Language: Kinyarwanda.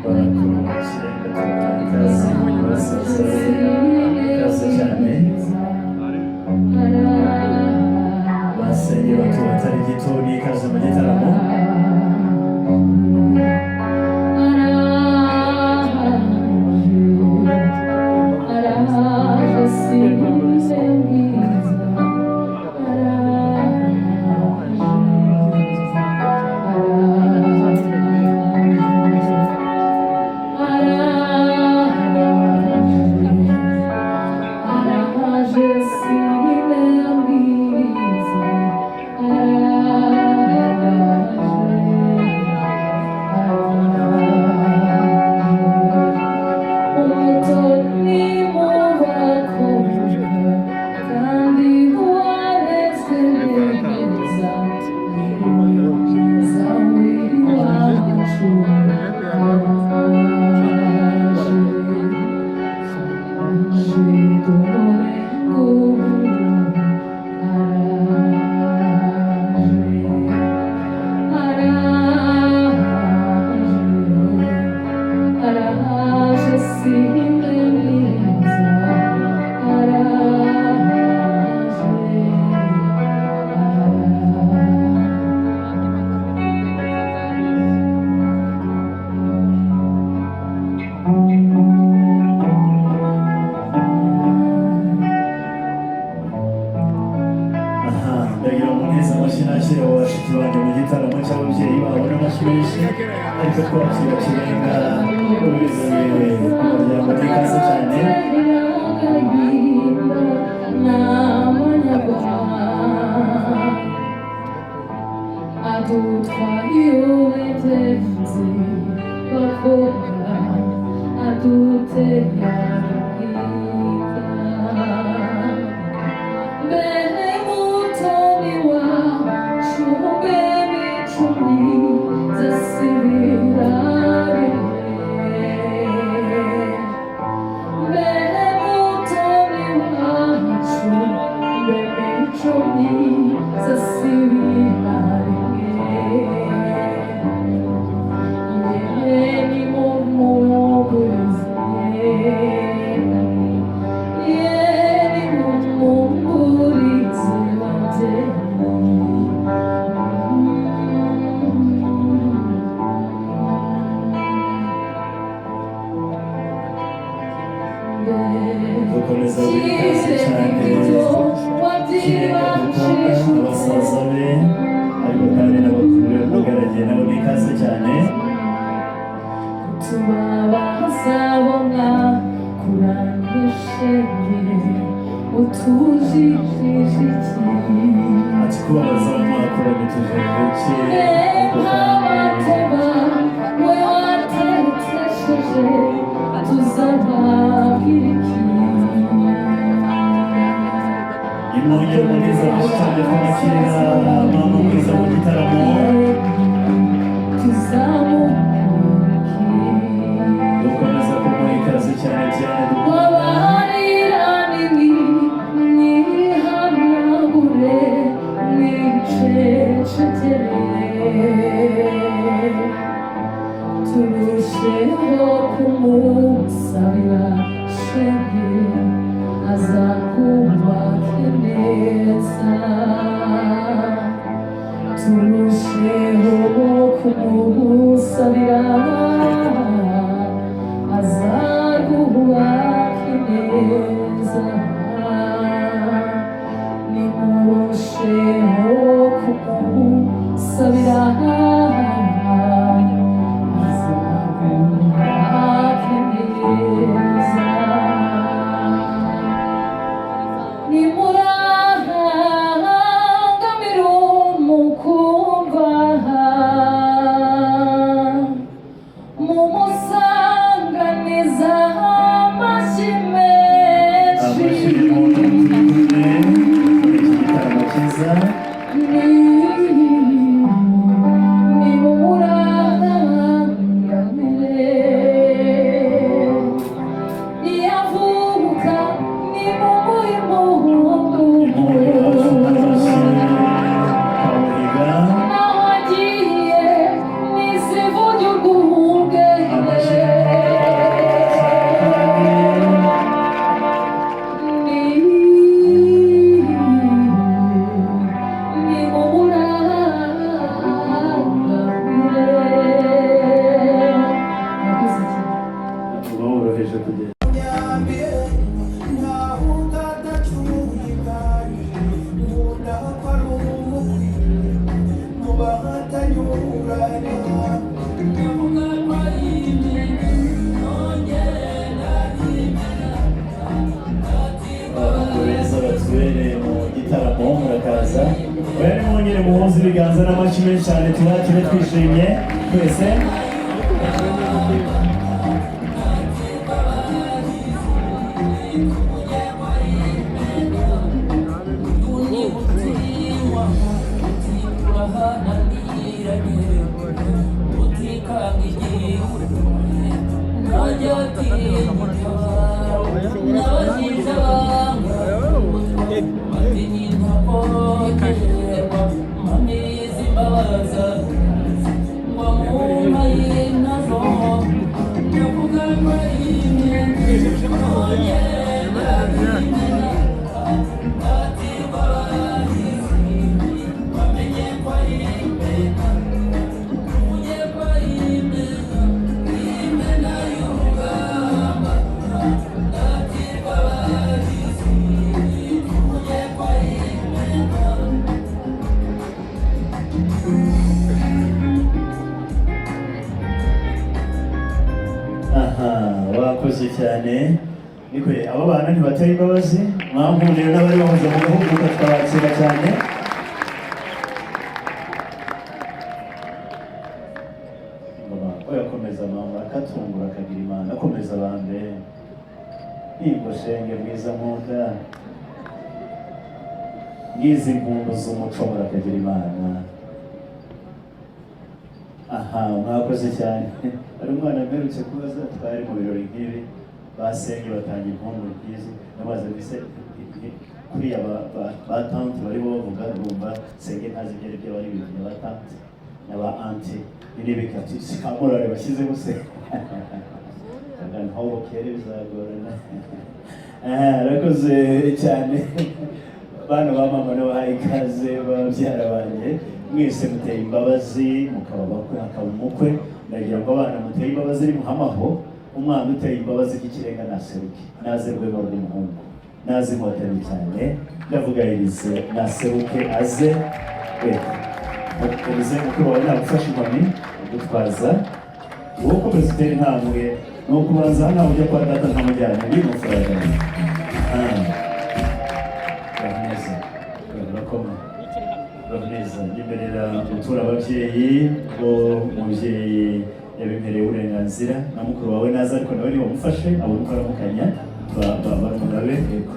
Barakuru Kirenga, tubahaye ikaze, basaza be, ikaze cyane. Basenge bato batari gito, n'ikaze mu gitaramo. Aha, ndagira ngo neza amashyi nakira abo bashiki banjye mu gitaramo cy'ababyeyi babo n'amashyi menshi, ariko twakira Kirenga ubizaniye umuryango, n'ikaze cyane. Adutwaye ubugenzi bakobwa, aduteye agahinda. Mbere mutoni wacu, mbe mico myiza sibira rimwe. Mbere mutoni wacu, mbe mico myiza sibira rimwe. Ye nimumumburize, ye nimumumburize babyeyi. Dukomeza guha ikaze cyane Kirenga dukunda, abasaza be, ariko kandi n'abakuru be mugaragiye nabo, n'ikaze cyane. Tubabazabona kurangishenge utujijije iki? Ati kubabaza mwakoranye tujeje iki? Ariko kandi Nk'abateba we watetesheje, tuzababwira iki? Nimwongere muneza amashyi cyane twakira mama mwiza mu gitaramo. Tuzamubwira iki? Dukomeza kumuha ikaze cyane Diane dukunda. Wabarira nini, mwihanagure mwicecekere, turusheho kumusabira shenge azakubake neza. Turusheho kumusabira azarwubake neza. Nimurusheho kumusabira azarwubake neza. Nimurangamira umukumva, mumusanganiza amashyi menshi. Amashyi y'umuntu turi kumwe muri iki gitaramo cyiza. Abahungu beza batubereye mu gitaramo, murakaza. Oya, nimwongere muhuze ibiganza n'amashyi menshi cyane, tubakire twishimye twese. Aha, wakoze cyane. Niko abo bana ntibateye imbabazi, mwampundira n'abari bahoze mu gahuguka, twabakira cyane. Ingoma oya, komeza mama, akatungura akagira Imana, akomeza abambe ningo shenge mwiza nkunda ngizi impundu z'umuco, murakagira Imana. Aha, mwakoze cyane. Hari umwana mperutse kubaza, twari mu birori nk'ibi, basenge batanga impundu nk'izi, ndabaza mbese kuriya ba tante barimo bavuga, urumva senge ntazi ibyo ari byo, bari ibintu ba tante na ba aunty n'ibiki, ati si kamorale bashyizemo se? Ntaho bukere bizagorana. Arakoze cyane. Bana ba mama n'abahaye ikaze, babyara banjye mwese muteye imbabazi, mukaba bakwe hakaba umukwe. Ndagira ngo abana muteye imbabazi nimuhamaho, umwana uteye imbabazi by'ikirenga naseruke, naze rwema rw'umuhungu, naze inkotanyi cyane. Ndavuga Elise, naseruke aze. Reka Elise, mukuru wawe nagufashe inkoni gutwaza, wowe ukomeza utera intambwe, ni ukubanza ntawe ujya kwa data ntamujyanye, ni umufaranga. Neza, urakoma neza. Nyemerera gutura ababyeyi ko umubyeyi yabimpereye uburenganzira, na mukuru wawe naza, ariko nawe niba umufashe abone uko aramukanya barumuna be. Yego.